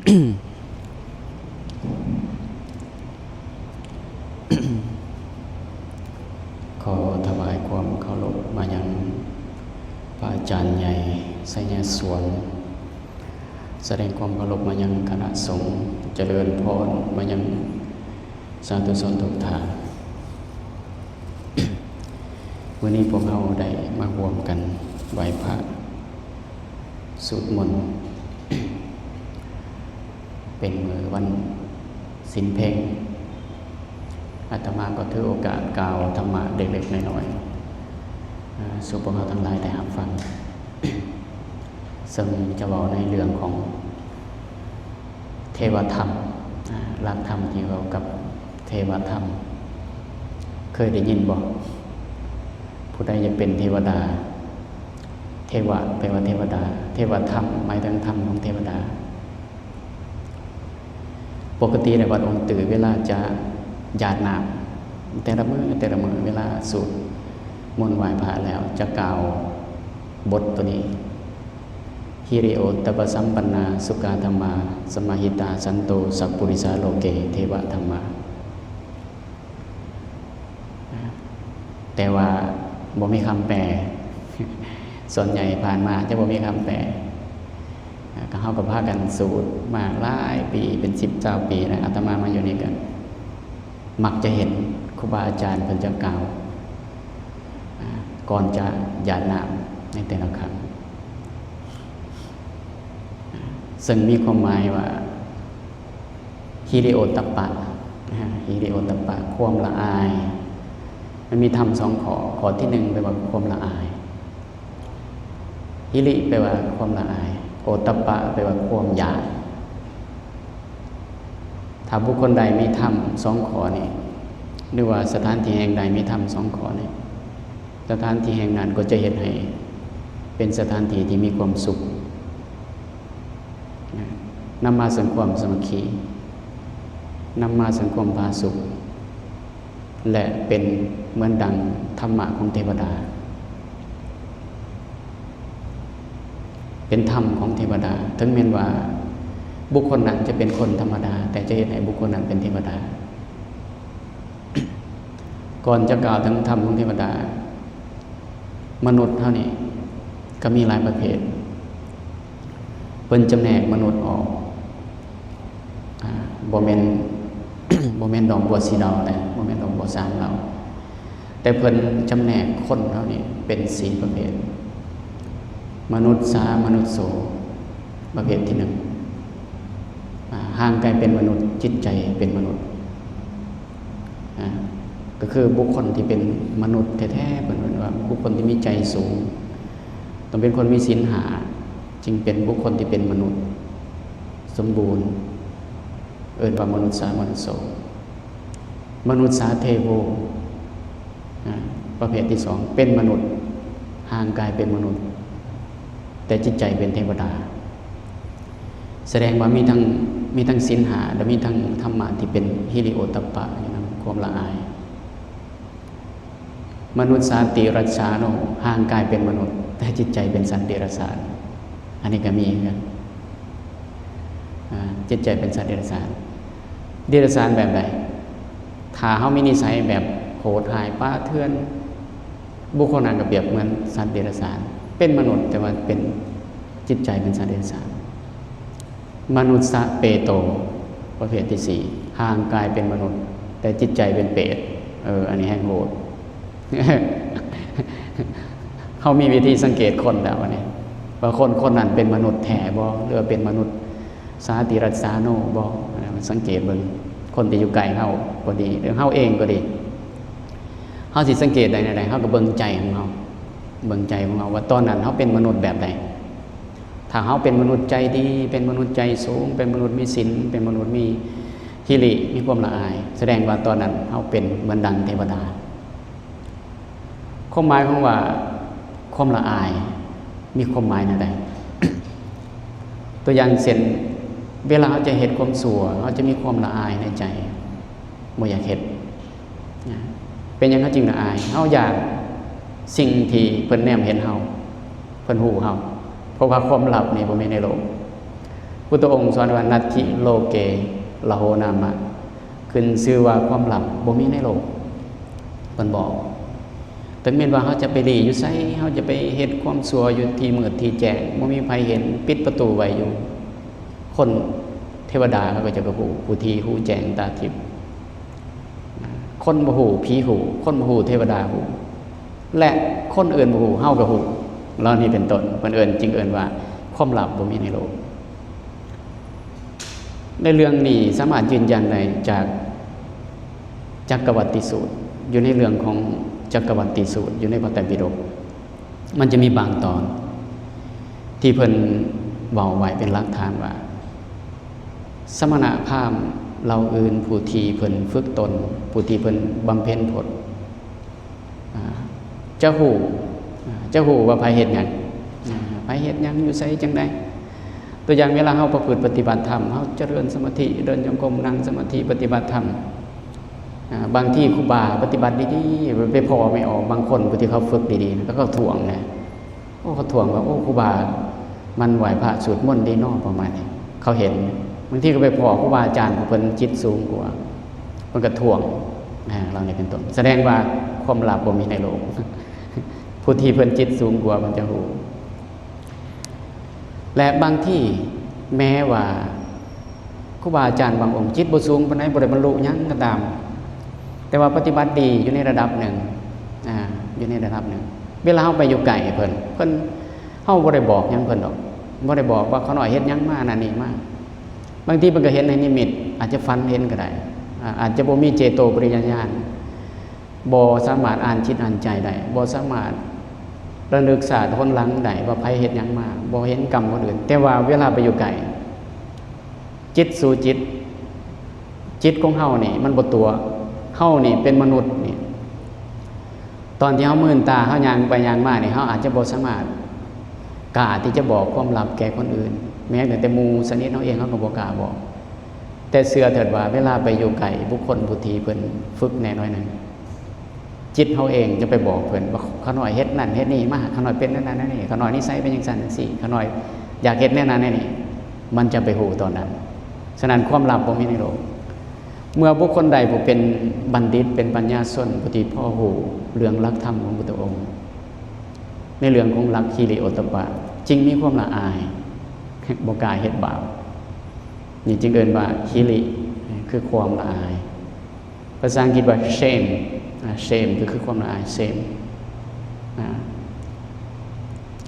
ຂໍຖວາຍຄວາມເຄົາລົບມາຍັງພະອາຈານໃຫຍ່ໄຊຍະສວນ, ສະແດງຄວາມເຄົາລົບມາຍັງຄະນະສົງ, ຈະເລີນພອນມາຍັງສາທຸຊົນທຸກທ່ານ. ມື້ນີ້ພວກເຮົາໄດ້ມາຮ່ວມກັນໄຫວ້ພະ ສູດມົນ ເປັນມື້ວັນສິນເພັງ, ອາດຕະມາກໍຖືໂອກາດກ່າວທຳມະເລັກໆນ້ອຍໆ ອາ ສູ່ພວກເຮົາທັງຫຼາຍໄດ້ຮັບຟັງ, ເຊິ່ງຈະເວົ້າໃນເລື່ອງຂອງເທວະທຳ, ອາ ຫຼັກທຳທີ່ເວົ້າກັບເທວະທຳ. ເຄີຍໄດ້ຍິນບໍ່? ຜູ້ໃດຢາກເປັນເທວະດາ? ເທວະ ແປວ່າເທວະດາ, ເທວະທຳ ໝາຍເຖິງທຳຂອງເທວະດາ. ປົກກະຕິແລ້ວ ວັດອົງຕື້ ເວລາຈະຢາດນ້ຳ ແຕ່ລະມື້ ແຕ່ລະມື້ ເວລາສູດມົນໄຫວ້ພະແລ້ວ ຈະກ່າວບົດໂຕນີ້ ຫິລິໂອດຕະປະສຳປັນນາ ສຸກາທຳມາ ສະມາຫິຕາ ສັນໂຕ ສັບປຸລິສາ ໂລເກ ເທວະທຳມາ. ແຕ່ວ່າບໍ່ມີຄຳແປ, ສ່ວນໃຫຍ່ຜ່ານມາຈະບໍ່ມີຄຳແປ. ກໍເຮົາກໍພາກັນສູດມາຫຼາຍປີ ເປັນສິບຊາວປີແລ້ວ, ອາດຕະມາມາຢູ່ນີ້ກໍມັກຈະເຫັນຄູບາອາຈານເພິ່ນຈະກ່າວ ກ່ອນຈະຢາດນ້ຳໃນແຕ່ລະຄັ້ງ, ເຊິ່ງມີຄວາມໝາຍວ່າ ຫິລິໂອດຕະປະ, ຫິລິໂອດຕະປະ ຄວາມລະອາຍ. ມັນມີທຳສອງຂໍ້, ຂໍ້ທີໜຶ່ງແປວ່າຄວາມລະອາຍ, ຫິລິແປວ່າຄວາມລະອາຍ, ໂອດຕະປະແປວ່າຄວາມຢາກ. ຖ້າບຸກຄົນໃດມີທຳສອງຂໍ້ນີ້ ຫຼືວ່າສະຖານທີ່ແຫ່ງໃດມີທຳສອງຂໍ້ນີ້ ສະຖານທີ່ແຫ່ງນັ້ນກໍຈະເຮັດໃຫ້ເປັນສະຖານທີ່ທີ່ມີຄວາມສຸກ, ນຳມາເຊິ່ງຄວາມສາມັກຄີ, ນຳມາເຊິ່ງຄວາມຜາສຸກ ແລະ ເປັນເໝືອນດັ່ງທຳມະຂອງເທວະດາ, ເປັນທຳຂອງເທວະດາ. ເຖິງແມ່ນວ່າບຸກຄົນນັ້ນຈະເປັນຄົນທຳມະດາ, ແຕ່ຈະເຮັດໃຫ້ບຸກຄົນນັ້ນເປັນເທວະດາ. ກ່ອນຈະກ່າວເຖິງທຳຂອງເທວະດາ, ມະນຸດເຮົານີ້ກໍມີຫຼາຍປະເພດ. ເພິ່ນຈຳແນກມະນຸດອອກ, ອາ, ບໍ່ແມ່ນ, ບໍ່ແມ່ນດອກບົວສີດາວນະ, ບໍ່ແມ່ນດອກບົວສາມເຫຼົ່າ, ແຕ່ເພິ່ນຈຳແນກຄົນເຮົານີ້ເປັນສີ່ປະເພດ. ມະນຸດສາມະນຸດໂສ ປະເພດທີໜຶ່ງ, ອາ, ຮ່າງກາຍເປັນມະນຸດ, ຈິດໃຈເປັນມະນຸດ. ອາ ກໍຄືບຸກຄົນທີ່ເປັນມະນຸດແທ້ໆ, ເພິ່ນເອີ້ນວ່າບຸກຄົນທີ່ມີໃຈສູງ, ຕ້ອງເປັນຄົນມີສິນຫ້າ ຈຶ່ງເປັນບຸກຄົນທີ່ເປັນມະນຸດສົມບູນ, ເອີ້ນວ່າມະນຸດສາມະນຸດໂສ. ມະນຸດສາເທໂວ, ອາ ປະເພດທີສອງ ເປັນມະນຸດ, ຮ່າງກາຍເປັນມະນຸດ ແຕ່ຈິດໃຈເປັນເທວະດາ. ສະແດງວ່າມີທັງ, ມີທັງສິນຫ້າ ແລະ ມີທັງທຳມະທີ່ເປັນຫິລິໂອດຕະປະຢູ່ນຳ, ຄວາມລະອາຍ. ມະນຸດສາຕິລັດສາໂນ, ຮ່າງກາຍເປັນມະນຸດ ແຕ່ຈິດໃຈເປັນສັດເດຍລະສານ, ອັນນີ້ກໍມີຄືກັນ. ອາ ຈິດໃຈເປັນສັດເດຍລະສານ. ເດຍລະສານແບບໃດ? ຖ້າເຮົາມີນິໄສແບບໂຫດຮ້າຍປ່າເຖື່ອນ, ບຸກຄົນນັ້ນກໍປຽບເໝືອນສັດເດຍລະສານ, ເປັນມະນຸດ ແຕ່ວ່າເປັນ, ຈິດໃຈເປັນສັດເດຍລະສານ. ມະນຸດສະເປໂຕ ປະເພດທີສີ່ ຮ່າງກາຍເປັນມະນຸດ ແຕ່ຈິດໃຈເປັນເປດ. ເອີ ອັນນີ້ແຮງໂຫດ. ເຮົາມີວິທີສັງເກດຄົນແລ້ວ ອັນນີ້ ວ່າຄົນຄົນນັ້ນເປັນມະນຸດແທ້ບໍ່ ຫຼືວ່າເປັນມະນຸດສາຕິລັດສາໂນບໍ່. ສັງເກດເບິ່ງຄົນທີ່ຢູ່ໃກ້ເຮົາກໍດີ ຫຼືເຮົາເອງກໍດີ, ເຮົາຊິສັງເກດໄດ້ແນວໃດ? ເຮົາກໍເບິ່ງໃຈຂອງເຮົາ, ເບິ່ງໃຈຂອງເຮົາວ່າຕອນນັ້ນເຮົາເປັນມະນຸດແບບໃດ. ຖ້າເຮົາເປັນມະນຸດໃຈດີ, ເປັນມະນຸດໃຈສູງ, ເປັນມະນຸດມີສິນ, ເປັນມະນຸດມີຫິລິ, ມີຄວາມລະອາຍ, ສະແດງວ່າຕອນນັ້ນເຮົາເປັນເໝືອນດັ່ງເທວະດາ. ຄວາມໝາຍຂອງວ່າຄວາມລະອາຍມີຄວາມໝາຍແນວໃດ? ຕົວຢ່າງເຊັ່ນ, ເວລາເຮົາຈະເຮັດຄວາມຊົ່ວ, ເຮົາຈະມີຄວາມລະອາຍໃນໃຈ, ບໍ່ຢາກເຮັດ. ນະ ເປັນຫຍັງເຮົາຈຶ່ງລະອາຍ? ເຮົາຢ້ານສິ່ງທີ່ເພິ່ນແນມເຫັນເຮົາ, ເພິ່ນຮູ້ເຮົາ, ເພາະວ່າຄວາມລັບນີ້ບໍ່ມີໃນໂລກ. ເວ ພຸດທະອົງສອນວ່າ ນັດຖິໂລເກລະໂຫນາມະ ຂຶ້ນຊື່ວ່າຄວາມລັບບໍ່ມີໃນໂລກ. ເພິ່ນບອກ ເຖິງແມ່ນວ່າເຮົາຈະໄປຫຼີ້ຢູ່ໃສ, ເຮົາຈະໄປເຮັດຄວາມຊົ່ວຢູ່ທີ່ມືດທີ່ແຈ້ງ, ບໍ່ມີໃຜເຫັນ, ປິດປະຕູໄວ້ຢູ່, ຄົນເທວະດາເຂົາກໍຈະຮູ້, ຜູ້ທີ່ຮູ້ແຈ້ງຕາທິບ. ຄົນບໍ່ຮູ້, ຜີຮູ້, ຄົນບໍ່ຮູ້, ເທວະດາຮູ້ ແລະ ຄົນອື່ນບໍ່ຮູ້, ເຮົາກໍຮູ້ ເຫຼົ່ານີ້ເປັນຕົ້ນ. ເພິ່ນເອີ້ນ, ຈຶ່ງເອີ້ນວ່າຄວາມລັບບໍ່ມີໃນໂລກ. ໃນເລື່ອງນີ້ສາມາດຢືນຢັນໄດ້ຈາກຈັກກະວັດຕິສູດ, ຢູ່ໃນເລື່ອງຂອງຈັກກະວັດຕິສູດ ຢູ່ໃນພະໄຕປິດົກ. ມັນຈະມີບາງຕອນທີ່ເພິ່ນເວົ້າໄວ້ເປັນຫຼັກຖານວ່າ ສະມະນະພາມເຫຼົ່າອື່ນ ຜູ້ທີ່ເພິ່ນຝຶກຕົນ, ຜູ້ທີ່ເພິ່ນບຳເພັນພົດ ອາ ຈະຮູ້ ອາ ຈະຮູ້ວ່າໃຜເຮັດຫຍັງ ອາ ໃຜເຮັດຫຍັງ ຢູ່ໃສ ຈັ່ງໃດ. ຕົວຢ່າງ ເວລາເຮົາປະພຶດປະຕິບັດທຳ, ເຮົາຈະເດີນສະມາທິ, ເດີນຈົງກົມ, ນັ່ງສະມາທິ, ປະຕິບັດທຳ, ອາ ບາງທີຄູບາປະຕິບັດດີໆ ໄປພໍ້ແມ່ອອກບາງຄົນ ຜູ້ທີ່ເຂົາຝຶກດີໆ ແລ້ວເຂົາທ້ວງນະ. ໂອ້ ເຂົາທ້ວງວ່າ ໂອ້ ຄູບາມັນໄຫວ້ພະສວດມົນດີເນາະ ປະມານນີ້. ເຂົາເຫັນ, ບາງທີກໍໄປພໍ້ຄູບາອາຈານຜູ້ເພິ່ນຈິດສູງກວ່າ ເພິ່ນກໍທ້ວງ ອາ ເຫຼົ່ານີ້ເປັນຕົ້ນ. ສະແດງວ່າຄວາມລັບບໍ່ມີໃນໂລກ, ຜູ້ທີ່ເພິ່ນຈິດສູງກວ່າເພິ່ນຈະຮູ້. ແລະ ບາງທີແມ້ວ່າ ຄູບາອາຈານບາງອົງຈິດບໍ່ສູງປານໃດ, ບໍ່ໄດ້ບັນລຸຫຍັງກໍຕາມ, ແຕ່ວ່າປະຕິບັດດີຢູ່ໃນລະດັບໜຶ່ງ ອາ ຢູ່ໃນລະດັບໜຶ່ງ. ເວລາເຮົາໄປຢູ່ໃກ້ເພິ່ນ, ເພິ່ນ ເຮົາບໍ່ໄດ້ບອກຫຍັງເພິ່ນດອກ, ບໍ່ໄດ້ບອກວ່າຂ້ານ້ອຍເຮັດຫຍັງມາ ນັ້ນນີ້ມາ. ບາງທີເພິ່ນກໍເຫັນໃນນິມິດ, ອາດຈະຝັນເຫັນກໍໄດ້, ອາ ອາດຈະບໍ່ມີເຈໂຕປະລິຍະຍານ, ບໍ່ສາມາດອ່ານຈິດອ່ານໃຈໄດ້, ບໍ່ສາມາດລະນຶກຊາດຫົນຫຼັງໄດ້ວ່າໃຜເຮັດຫຍັງມາ, ບໍ່ເຫັນກຳຄົນອື່ນ. ແຕ່ວ່າເວລາໄປຢູ່ໃກ້ ຈິດສູ່ຈິດ, ຈິດຂອງເຮົານີ້ມັນບໍ່ຕົວະ, ເຮົານີ້ເປັນມະນຸດນີ້, ຕອນທີ່ເຮົາມືນຕາ, ເຮົາຍ່າງໄປຍ່າງມານີ້, ເຮົາອາດຈະບໍ່ສາມາດກ້າທີ່ຈະບອກຄວາມລັບແກ່ຄົນອື່ນ, ແມ້ແຕ່ໝູ່ສະໜິດເຮົາເອງ ເຮົາກໍບໍ່ກ້າບອກ. ແຕ່ເຊື່ອເຖີດວ່າ ເວລາໄປຢູ່ໃກ້ບຸກຄົນຜູ້ທີ່ເພິ່ນຝຶກແນ່ໜ້ອຍໜຶ່ງ, ຈິດເຮົາເອງຈະໄປບອກເພິ່ນວ່າ ຂ້ານ້ອຍເຮັດນັ້ນເຮັດນີ້ມາ, ຂ້ານ້ອຍເປັນແນວນັ້ນແນວນີ້, ຂ້ານ້ອຍນິໄສເປັນຈັ່ງຊັ້ນຈັ່ງຊີ້, ຂ້ານ້ອຍຢາກເຮັດແນວນັ້ນແນວນີ້, ມັນຈະໄປຮູ້ຕອນນັ້ນ. ສະນັ້ນ ຄວາມລັບບໍ່ມີໃນໂລກ. ເມື່ອບຸກຄົນໃດຜູ້ເປັນບັນດິດ, ເປັນປັນຍາຊົນ, ຜູ້ທີ່ພໍຮູ້ເລື່ອງຫຼັກທຳຂອງພຸດທະອົງ ໃນເລື່ອງຂອງຫຼັກຫິລິໂອດຕະປະ, ຈຶ່ງມີຄວາມລະອາຍ, ບໍ່ກ້າເຮັດບາບ. ນີ້ຈຶ່ງເອີ້ນວ່າຫິລິ ຄືຄວາມລະອາຍ. ພາສາອັງກິດວ່າ shame ອາ shame ກໍຄືຄວາມລະອາຍ shame ອາ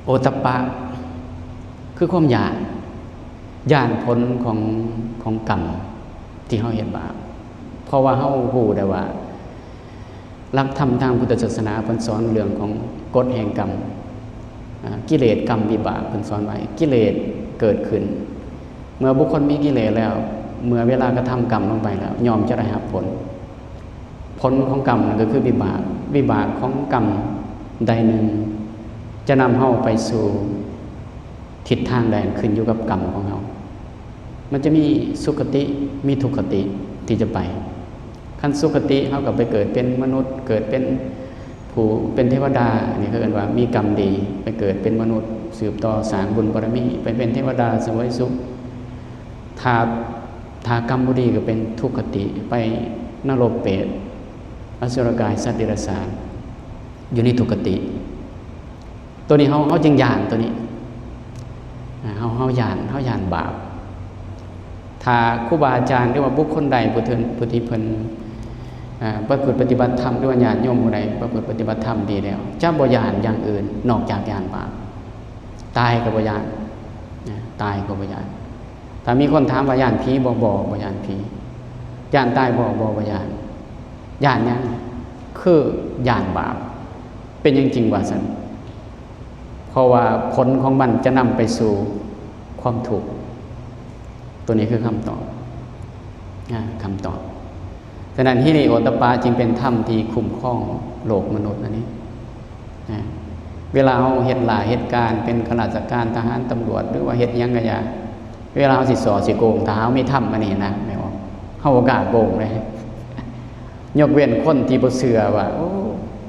ໂອຕະປະ ຄືຄວາມຢ້ານ, ຢ້ານຜົນຂອງ ຂອງກຳທີ່ເຮົາເຮັດບາບ. ເພາະວ່າເຮົາຮູ້ໄດ້ວ່າ ຫຼັກທຳທາງພຸດທະສາສະໜາເພິ່ນສອນເລື່ອງຂອງກົດແຫ່ງກຳ, ອາ ກິເລດ ກຳ ວິບາກ, ເພິ່ນສອນໄວ້ ກິເລດເກີດຂຶ້ນ ເມື່ອບຸກຄົນມີກິເລດແລ້ວ, ເມື່ອເວລາກະທຳກຳລົງໄປແລ້ວ ຍ່ອມຈະໄດ້ຮັບຜົນ. ຜົນຂອງກຳນັ້ນກໍຄືວິບາກ, ວິບາກຂອງກຳໃດໜຶ່ງຈະນຳເຮົາໄປສູ່ທິດທາງໃດ ຂຶ້ນຢູ່ກັບກຳຂອງເຮົາ. ມັນຈະມີສຸຄະຕິ ມີທຸກຄະຕິທີ່ຈະໄປ. ຄັນສຸຄະຕິ ເຮົາກໍໄປເກີດເປັນມະນຸດ, ເກີດເປັນຜູ້ ເປັນເທວະດາ, ອັນນີ້ເຂົາເອີ້ນວ່າມີກຳດີ, ໄປເກີດເປັນມະນຸດ ສືບຕໍ່ສ້າງບຸນບາລະມີ, ໄປເປັນເທວະດາສະຫວຍສຸກ. ຖ້າ ຖ້າກຳບໍ່ດີກໍເປັນທຸກຄະຕິ, ໄປນະລົກເປດ, ອະສຸລະກາຍ, ສັດເດຍລະສານ, ຢູ່ໃນທຸກຄະຕິ. ໂຕນີ້ເຮົາ ເຮົາຈຶ່ງຢ້ານໂຕນີ້ ອາ ເຮົາ ເຮົາຢ້ານ ເຮົາຢ້ານບາບ. ຖ້າຄູບາອາຈານ ຫຼືວ່າບຸກຄົນໃດຜູ້ເຖິງ ຜູ້ທີ່ເພິ່ນ ອາ ປະພຶດປະຕິບັດທຳ ຫຼືວ່າຍາດໂຍມຜູ້ໃດປະພຶດປະຕິບັດທຳດີແລ້ວ ຈະບໍ່ຢ້ານຢ່າງອື່ນນອກຈາກຢ້ານບາບ. ຕາຍກໍບໍ່ຢ້ານ ນະ ຕາຍກໍບໍ່ຢ້ານ. ຖ້າມີຄົນຖາມວ່າຢ້ານຜີບໍ່? ບໍ່ ບໍ່ຢ້ານຜີ. ຢ້ານຕາຍບໍ່? ບໍ່ ບໍ່ຢ້ານ. ຢ້ານຫຍັງ? ຄືຢ້ານບາບ. ເປັນຫຍັງຈຶ່ງວ່າຊັ້ນ? ເພາະວ່າຜົນຂອງມັນຈະນຳໄປສູ່ຄວາມທຸກ. ໂຕນີ້ຄືຄຳຕອບ ອາ ຄຳຕອບ. ສະນັ້ນ ຫິລິໂອດຕະປະຈຶ່ງເປັນທຳທີ່ຄຸ້ມຄອງໂລກມະນຸດອັນນີ້ ນະ. ເວລາເຮົາເຮັດລາເຮັດການ ເປັນຂ້າລາຊະການ, ທະຫານ, ຕຳຫຼວດ ຫຼືວ່າເຮັດຫຍັງກໍຢ່າ, ເວລາເຮົາຊິສໍ້ຊິໂກງ ຖ້າເຮົາມີທຳອັນນີ້ນະ ແມ່ນບໍ່? ເຮົາບໍ່ກ້າໂກງເດ້. ຍົກເວັ້ນຄົນທີ່ບໍ່ເຊື່ອວ່າ ໂອ້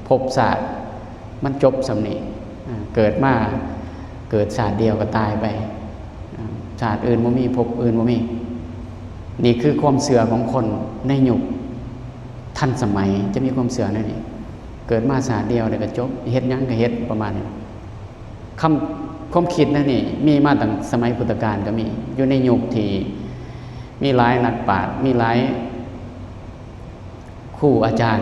ພົບຊາດມັນຈົບສ່ຳນີ້, ເກີດມາເກີດຊາດດຽວກໍຕາຍໄປ. ຊາດອື່ນບໍ່ມີ ພົບອື່ນບໍ່ມີ. ນີ້ຄືຄວາມເຊື່ອຂອງຄົນໃນຍຸກທັນສະໄໝ ຈະມີຄວາມເຊື່ອແນວນີ້ ເກີດມາຊາດດຽວແລ້ວກໍຈົບ ເຮັດຫຍັງກໍເຮັດ ປະມານນີ້. ຄຳ ຄວາມຄິດແນວນີ້ມີມາຕັ້ງສະໄໝພຸດທະການກໍມີ ຢູ່ໃນຍຸກທີ່ມີຫຼາຍນັກປາດ ມີຫຼາຍ ຄູອາຈານ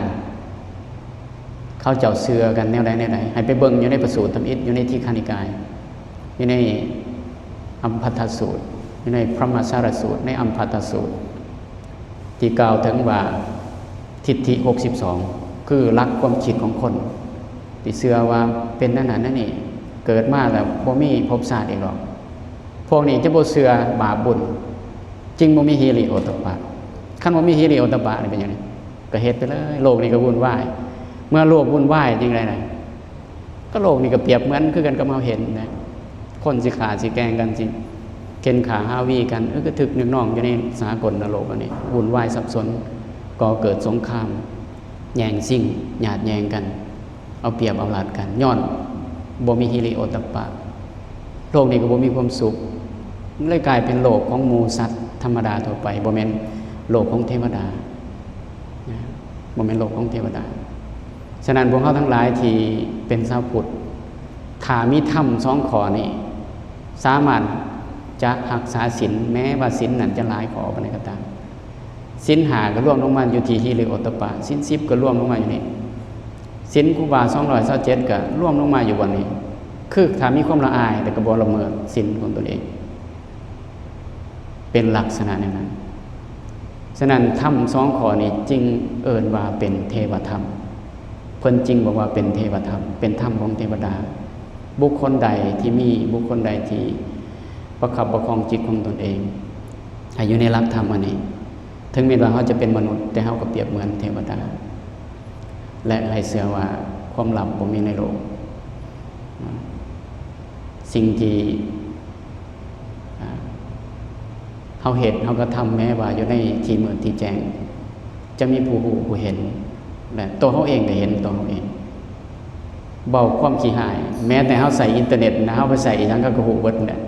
ເຂົາເຈົ້າເຊື່ອກັນແນວໃດແນວໃດ ໃຫ້ໄປເບິ່ງຢູ່ໃນປະສູດທຳອິດ ຢູ່ໃນທີຄະນິກາຍ ຢູ່ໃນອັມພັດທະສູດ ຢູ່ໃນພະມະສາລະສູດ ໃນອັມພັດທະສູດ ທີ່ກ່າວເຖິງວ່າທິດຖິຫົກສິບສອງ ຄືຫຼັກຄວາມຄິດຂອງຄົນ ທີ່ເຊື່ອວ່າເປັນແນວນັ້ນແນວນີ້ ເກີດມາແລ້ວບໍ່ມີພົບຊາດອີກດອກ. ພວກນີ້ຈະບໍ່ເຊື່ອບາບບຸນ ຈຶ່ງບໍ່ມີຫິລິໂອດຕະປະ. ຄັນບໍ່ມີຫິລິໂອດຕະປະນີ້ເປັນຫຍັງ? ກໍເຮັດໄປເລີຍ ໂລກນີ້ກໍວຸ່ນວາຍ. ເມື່ອໂລກວຸ່ນວາຍຈັ່ງໃດນະ? ກໍໂລກນີ້ກໍປຽບເໝືອນຄືກັນກັບເຮົາເຫັນນະ ຄົນຊິຂ້າຊິແກ່ງກັນ ຊິເຂັນຂ້າຮາວີກັນ ເອີ ກະທຶກນຶກນອງຢູ່ໃນສາກົນນະໂລກອັນນີ້ ວຸ່ນວາຍສັບສົນ ກໍ່ເກີດສົງຄາມ ແຍ່ງຊິງ ຍາດແຍ່ງກັນ ເອົາປຽບເອົາລັດກັນ ຍ້ອນບໍ່ມີຫິລິໂອດຕະປະ. ໂລກນີ້ກໍບໍ່ມີຄວາມສຸກ ເລີຍກາຍເປັນໂລກຂອງໝູສັດທຳມະດາທົ່ວໄປ ບໍ່ແມ່ນໂລກຂອງເທວະດານະ ບໍ່ແມ່ນໂລກຂອງເທວະດາ. ສະນັ້ນ ພວກເຮົາທັງຫຼາຍທີ່ເປັນຊາວພຸດ ຖ້າມີທຳສອງຂໍ້ນີ້ ສາມາດຈະຮັກສາສິນ ແມ້ວ່າສິນນັ້ນຈະຫຼາຍຂໍ້ປານໃດກໍຕາມ. ສິນຫ້າກໍລວມລົງມາຢູ່ທີ່ຫິລິໂອດຕະປະ, ສິນສິບກໍລວມລົງມາຢູ່ນີ້, ສິນຄູບາສອງຮ້ອຍຊາວເຈັດກໍລວມລົງມາຢູ່ບ່ອນນີ້. ຄືຖ້າມີຄວາມລະອາຍ ແຕ່ກໍບໍ່ລະເມີດສິນຂອງຕົນເອງ ເປັນລັກສະນະແນວນັ້ນ. ສະນັ້ນ ທຳສອງຂໍ້ນີ້ຈຶ່ງເອີ້ນວ່າເປັນເທວະທຳ, ເພິ່ນຈຶ່ງບອກວ່າເປັນເທວະທຳ, ເປັນທຳຂອງເທວະດາ. ບຸກຄົນໃດທີ່ມີ, ບຸກຄົນໃດທີ່ປະຄັບປະຄອງຈິດຂອງຕົນເອງໃຫ້ຢູ່ໃນຫຼັກທຳອັນນີ້, ເຖິງແມ່ນວ່າເຮົາຈະເປັນມະນຸດ, ແຕ່ເຮົາກໍປຽບເໝືອນເທວະດາ ແລະ ໃຫ້ເຊື່ອວ່າຄວາມລັບບໍ່ມີໃນໂລກ. ສິ່ງທີ່ ອ່າ ເຮົາເຮັດ ເຮົາກະທຳ ແມ້ວ່າຢູ່ໃນທີ່ມືດທີ່ແຈ້ງ ຈະມີຜູ້ຮູ້ຜູ້ເຫັນ ແລະ ໂຕເຮົາເອງກະເຫັນໂຕເຮົາເອງ. ເວົ້າຄວາມຂີ້ຮ້າຍ ແມ້ແຕ່ເຮົາໃຊ້ອິນເຕີເນັດນະ ເຮົາໄປໃສ່ອີ່ຫຍັງເຂົາກະຮູ້ເບິດແຫຼະ.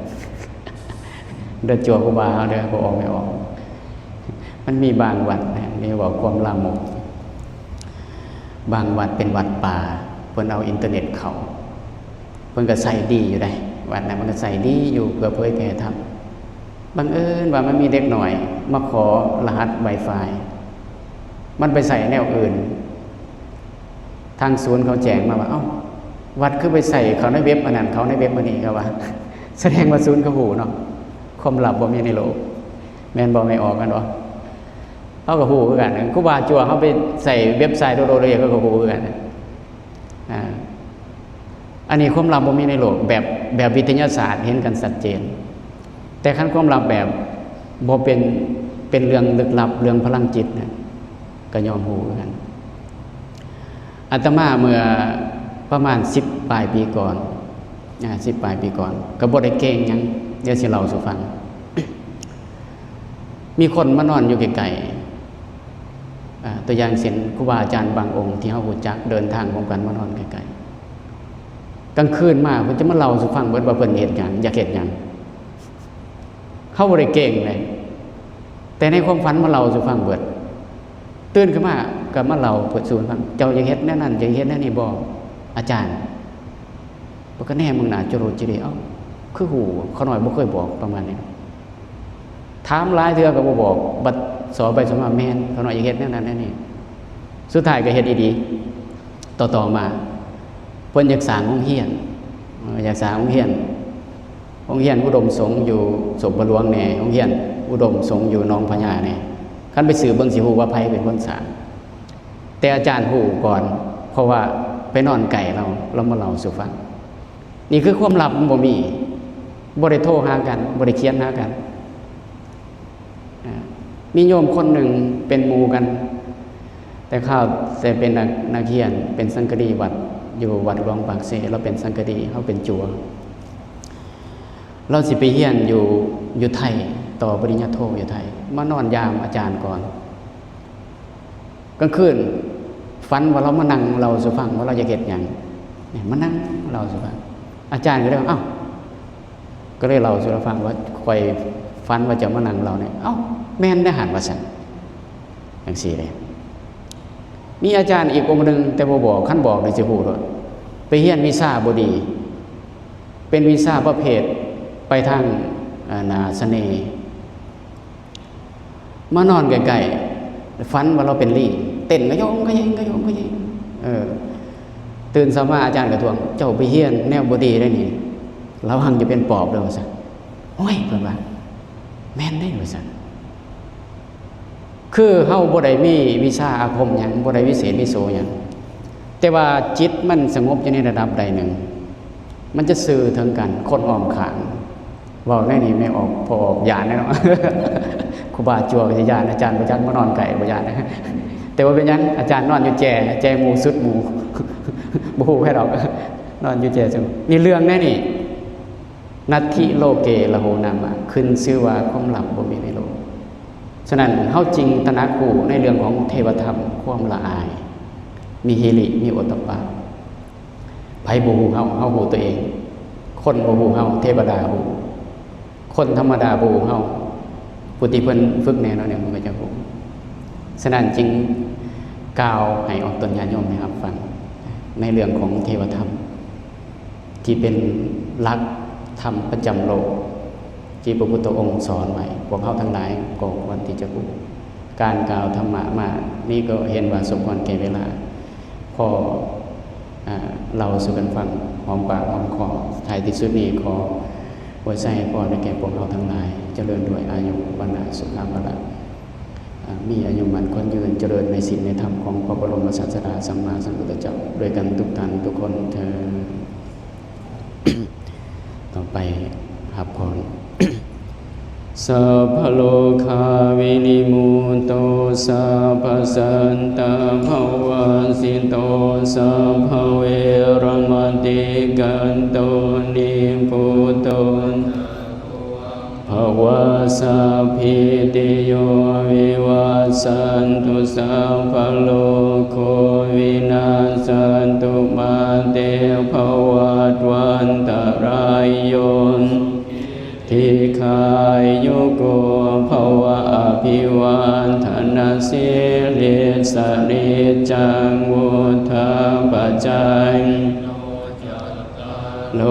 ເດີ ຈົວຄູບາເຮົາເດີ ບໍ່ອອກໄມ່ອອກ. ມັນມີບາງວັດນະ ນີ້ເວົ້າຄວາມລາມົກ ບາງວັດເປັນວັດປ່າ ເພິ່ນເອົາອິນເຕີເນັດເຂົ້າ ເພິ່ນກະໃຊ້ດີຢູ່ໃດ໋ ວັດນັ້ນເພິ່ນກະໃຊ້ດີຢູ່ ເພື່ອເຜີຍແຜ່ທຳ. ບັງເອີນວ່າມັນມີເດັກນ້ອຍມາຂໍລະຫັດໄວຟາຍ ມັນໄປໃຊ້ແນວອື່ນ ທາງສູນເຂົາແຈ້ງມາວ່າ ເອົ້າ ວັດຄືໄປໃສ່ເຂົ້າໃນເວັບອັນນັ້ນ ເຂົ້າໃນເວັບອັນນີ້ ເຂົາວ່າ ສະແດງວ່າສູນເຂົາຮູ້ເນາະ ຄວາມລັບບໍ່ມີໃນໂລກ. ແມ່ນບໍ່ ແມ່ນອອກກັນບໍ່? ເຮົາກໍຮູ້ຄືກັນ ຄູບາຈົວເຮົາໄປໃສ່ເວັບໄຊໂດໂດເລ ເຂົາກໍຮູ້ຄືກັນ. ອ່າ ອັນນີ້ຄວາມລັບບໍ່ມີໃນໂລກ ແບບ ແບບວິທະຍາສາດເຫັນກັນຊັດເຈນ. ແຕ່ຄັນຄວາມລັບແບບບໍ່ເປັນ ເປັນເລື່ອງລຶກລັບ ເລື່ອງພະລັງຈິດນະ ກໍຍອມຮູ້ຄືກັນ. ອາດຕະມາເມື່ອປະມານສິບປາຍປີກ່ອນ ອາ ສິບປາຍປີກ່ອນ ກໍບໍ່ໄດ້ເກັ່ງຫຍັງ ດຽວຊິເລົ່າສູ່ຟັງ. ມີຄົນມານອນຢູ່ໃກ້ໆ ອາ ຕົວຢ່າງເຊັ່ນ ຄູບາອາຈານບາງອົງທີ່ເຮົາຮູ້ຈັກ ເດີນທາງຮ່ວມກັນມານອນໃກ້ໆ ກາງຄືນມາເພິ່ນຈະມາເລົ່າສູ່ຟັງເບິດວ່າເພິ່ນເຮັດຫຍັງ ຢາກເຮັດຫຍັງ. ເຮົາບໍ່ໄດ້ເກັ່ງເລີຍ ແຕ່ໃນຄວາມຝັນມາເລົ່າສູ່ຟັງເບິດ. ຕື່ນຂຶ້ນມາກໍມາເລົ່າເພິ່ນສູ່ຟັງ ເຈົ້າຢາກເຮັດແນວນັ້ນ ຢາກເຮັດແນວນີ້ບໍ່ ອາຈານ? ເພິ່ນກໍແນມເບິ່ງໜ້າຈະໂລດຈະເລ ເອົ້າ ຄືຮູ້ ຂ້ານ້ອຍບໍ່ເຄີຍບອກ ປະມານນີ້. ຖາມຫຼາຍເທື່ອກໍບໍ່ບອກ ບັດສອບໄປສອບມາ ແມ່ນ ຂ້ານ້ອຍຢາກເຮັດແນວນັ້ນແນວນີ້. ສຸດທ້າຍກໍເຮັດອີ່ຫຼີ. ຕໍ່ໆມາ ເພິ່ນຢາກສ້າງໂຮງຮຽນ ເອີ ຢາກສ້າງໂຮງຮຽນ ໂຮງຮຽນອຸດົມສົງຢູ່ສົບປະຫຼວງແດ່ ໂຮງຮຽນອຸດົມສົງຢູ່ໜອງພະຍາແດ່. ຄັນໄປສືບເບິ່ງຊິຮູ້ວ່າໃຜເປັນຄົນສ້າງ. ແຕ່ອາຈານຮູ້ກ່ອນ ເພາະວ່າໄປນອນໃກ້ລາວ ລາວມາເລົ່າສູ່ຟັງ. ນີ້ຄືຄວາມລັບ ມັນບໍ່ມີ ບໍ່ໄດ້ໂທຫາກັນ ບໍ່ໄດ້ຂຽນຫາກັນ. ອາ ມີໂຍມຄົນໜຶ່ງເປັນໝູ່ກັນ ແຕ່ຄາວແຕ່ເປັນນັກ ນັກຮຽນ ເປັນສັງກະລີວັດ ຢູ່ວັດຫຼວງປາກເຊ. ລາວເປັນສັງກະລີ ເຮົາເປັນຈົວ. ລາວຊິໄປຮຽນຢູ່ ຢູ່ໄທ ຕໍ່ປະລິນຍາໂທຢູ່ໄທ ມານອນຢາມອາຈານກ່ອນ. ກາງຄືນຝັນວ່າລາວມານັ່ງເລົ່າສູ່ຟັງວ່າລາວຢາກເຮັດຫຍັງ ມານັ່ງເລົ່າສູ່ຟັງ. ອາຈານກໍເລີຍວ່າ ເອົ້າ ກໍເລີຍເລົ່າສູ່ລາວຟັງວ່າ ຂ້ອຍຝັນວ່າເຈົ້າມານັ່ງເລົ່ານີ້. ເອົ້າ ແມ່ນເດ້ຫັ້ນ ວ່າຊັ້ນ ຈັ່ງຊີ້ເດ້. ມີອາຈານອີກອົງໜຶ່ງ ແຕ່ບໍ່ບອກ, ຄັນບອກນີ້ຊິຮູ້ໂລດ. ໄປຮຽນວິຊາບໍ່ດີ, ເປັນວິຊາປະເພດໄປທາງ ອັນນ່າ ສະເໜ່. ມານອນໃກ້ໆ ຝັນວ່າລາວເປັນລີງ ເຕັ້ນກະໂຍງກະເຢງ ກະໂຍງກະເຢງ. ເອີ ຕື່ນເຊົ້າມາອາຈານກະທ້ວງ, ເຈົ້າໄປຮຽນແນວບໍ່ດີໄດ໋ນີ້, ລະວັງຈະເປັນປອບເດີ ວ່າຊັ້ນ. ໂອ້ຍ ເພິ່ນວ່າ ແມ່ນເດ້ ວ່າຊັ້ນ. ຄືເຮົາບໍ່ໄດ້ມີວິຊາອາຄົມຫຍັງ, ບໍ່ໄດ້ວິເສດວິໂສຫຍັງ, ແຕ່ວ່າຈິດມັນສະຫງົບຢູ່ໃນລະດັບໃດໜຶ່ງ, ມັນຈະສື່ເຖິງກັນ ຄົນອ້ອມຂ້າງ. ເວົ້າແນວນີ້ແມ່ອອກ ພໍ່ອອກຢ້ານເນາະ. ຄູບາຈົວກໍຊິຢ້ານ, ອາຈານບໍ່ຈັກມານອນໃກ້ບໍ່ຢ້ານ. ແຕ່ວ່າເປັນຫຍັງ ອາຈານນອນຢູ່ແຈ, ແຈໝູ່ສຸດໝູ່ ບໍ່ຮູ້ໃຜດອກ, ນອນຢູ່ແຈ. ນີ້ເລື່ອງແນວນີ້ ນັດຖິໂລເກລະໂຫນາມະ, ຂຶ້ນຊື່ວ່າຄວາມລັບບໍ່ມີໃນໂລກ. ສະນັ້ນ ເຮົາຈຶ່ງຕະໜັກຮູ້ໃນເລື່ອງຂອງເທວະທຳ, ຄວາມລະອາຍ, ມີຫິລິ, ມີໂອດຕະປະ. ໃຜບໍ່ຮູ້ເຮົາ, ເຮົາຮູ້ຕົວເອງ. ຄົນບໍ່ຮູ້ເຮົາ, ເທວະດາຮູ້. ຄົນທຳມະດາບໍ່ຮູ້ເຮົາ, ຜູ້ທີ່ເພິ່ນຝຶກແນ່ນອນນີ້ມັນກໍຈະຮູ້. ສະນັ້ນຈຶ່ງກ່າວໃຫ້ອອກຕົນຍາດໂຍມໄດ້ຮັບຟັງ ໃນເລື່ອງຂອງເທວະທຳ ທີ່ເປັນຫຼັກທຳປະຈຳໂລກ ທີ່ພະພຸດທະອົງສອນໄວ້, ພວກເຮົາທັງຫຼາຍກໍຄວນທີ່ຈະຮູ້. ການກ່າວທຳມະມານີ້ກໍເຫັນວ່າສົມຄວນແກ່ເວລາ, ພໍ ອາ ເລົ່າສູ່ກັນຟັງ ຫອມປາກຫອມຄໍ. ທ້າຍທີ່ສຸດນີ້ ຂໍອວຍໄຊໃຫ້ພອນໃຫ້ແກ່ພວກເຮົາທັງຫຼາຍ, ຈະເລີນດ້ວຍອາຍຸ ວັນນະ ສຸຂະ ພະລະ. ອາ ມີອາຍຸໝັ້ນຂວັນຍືນ, ຈະເລີນໃນສິນໃນທຳຂອງພະບໍລົມສາດສະດາສຳມາສຳພຸດທະເຈົ້າ ດ້ວຍກັນທຸກທ່ານທຸກຄົນເທີ້ນ. ຕໍ່ໄປຮັບພອນ. ສັບພະໂລຄາວິນິມຸດໂຕ ສັບພະສັນຕາພະວັດສິໂຕ ສັບພະເວລະມະຕິກັດໂຕ ນິບພຸດໂຕ ພະວະ ສັບພິຕິໂຍ ວິວັດສັນຕຸ ສັບພະໂລໂຄ ວິນັດສັນຕຸ ມາເຕ ພະວັດວັນຕະລາຍໂຍ ທິຄາຍຸໂກ ພະວະ ອະພິວາທະນະສີລິດສະ ນິດຈັງ ວຸດທາປະຈາຍໂນ ໂລ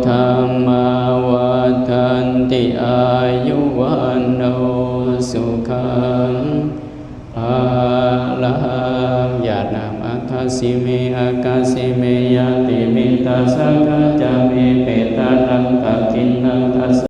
ທຳມາ ວັດທັນຕິ ອາຍຸ ວັນໂນ ສຸຂັງ ພະລັງ. ຢາດນ້ຳ ອາຄາຊິເມ ອາກາຊິເມ ຍາຕິມິດຕາ ສັງຄະຈາເມ ເປຕານັງ ຕາກິນນັງ ທັດສະ